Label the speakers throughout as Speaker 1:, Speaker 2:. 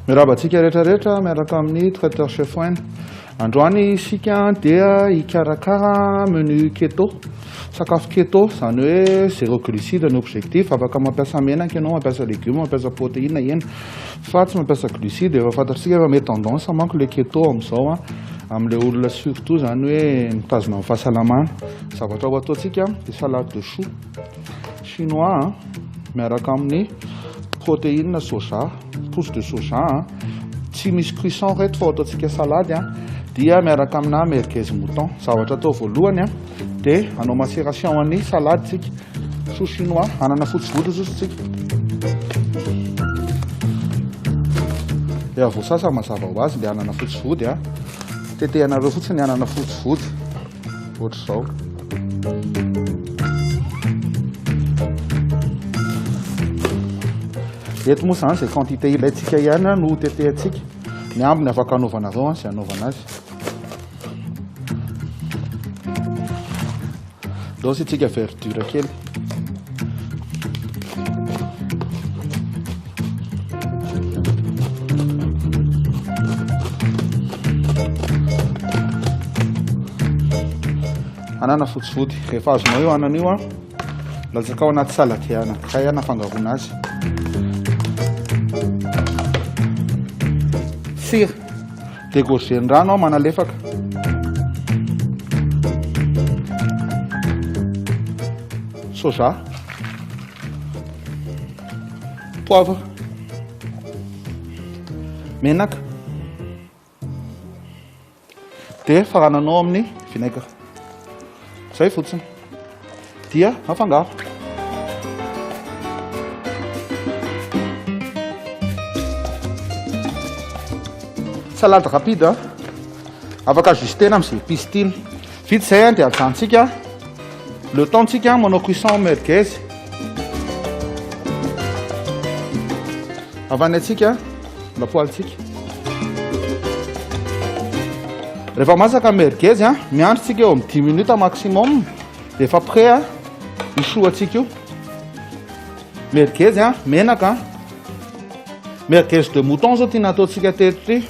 Speaker 1: Miarahaba antsika rehetra rehetra miaraka amin'ny Traiteur Chef Wayne. Androany isika dia hikarakara menu keto. Sakafo keto, izany hoe zéro glucide ny objectif. Afaka mampiasa menaka ianao, mampiasa legioma, mampiasa protéine, hena. Fa tsy mampiasa glucide. Efa fantatsika fa mety tendance manko le keto amin'izao an, amin'ilay olona surtout izany hoe mitazona ny fahasalamana. Zavatra ho ataontsika dia salade de chou chinois an, miaraka amin'ny protéine soja, pousse de soja an. Tsy misy cuisson reto fa ho ataontsika salade an, dia miaraka amina merguez mouton. Zavatra atao voalohany an, dia hanao macération an'ny salade tsika. Chou chinois, anana fotsy volo zoso tsika. Dia voasasa mazava ho azy le anana fotsy vody a. Tetehanareo fotsiny ny anana fotsy vody. Ohatr'izao. Eto moa izany izay quantité ilaintsika ihany no tetehantsika. Ny ambiny afaka anaovanareo izay anaovana azy. Ndao asiantsika verdure kely. Anana fotsy vody. Rehefa azonao io anana io an, latsaka ao anaty saladier anankiray anafangaroana azy. Sira. Dégorger ny rano manalefaka. Soja. Poivre. Menaka. Dia farananao amin'ny vinaigre. Zay fotsiny. Dia afangaro. Salade rapide a. Afaka ajustena amin'izay épices tiana. Vita izay a, dia ajanontsika le temps tsika manao cuisson merguez. Avy any antsika lapoalintsika. Rehefa masaka merguez a, miandry tsika eo amin'ny 10 minutes maximum. Efa prêt a, io chou antsika io. Merguez a, menaka a. Merguez de mouton zao tiana ataontsika teto ity.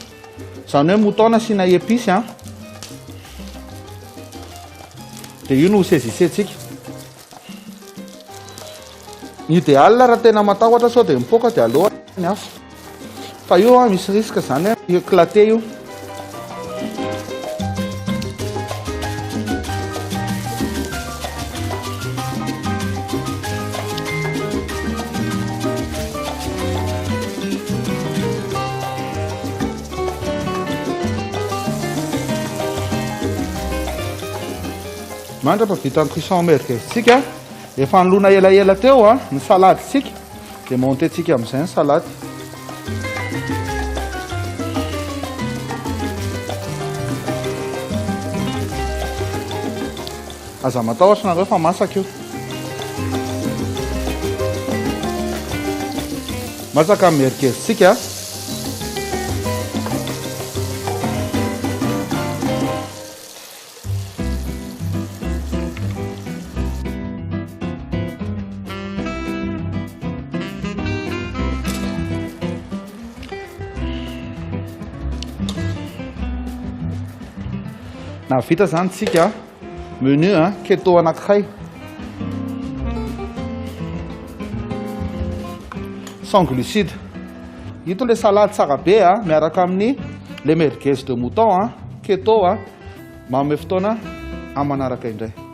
Speaker 1: Izany hoe mouton nasiana épice a. Dia io no saisissez-tsika. Ny idéal raha tena matahotra sao dia mipoaka dia aleo ny afo. Fa io a misy risque zany hoe éclater io. Mandra-pahavita ny cuisson merguez-tsika, efa nilona elaela teo a, ny salade-tsika, dia monter-tsika amin'izay ny salade. Aza matahotra nareo fa masaka io. Masaka ny merguez-tsika. Nahavita zany tsika menu a keto anankiray sans glucide. Ito le salade tsara be a miaraka amin'ny le merguez de mouton a keto a. Manome fotoana amin'ny manaraka indray.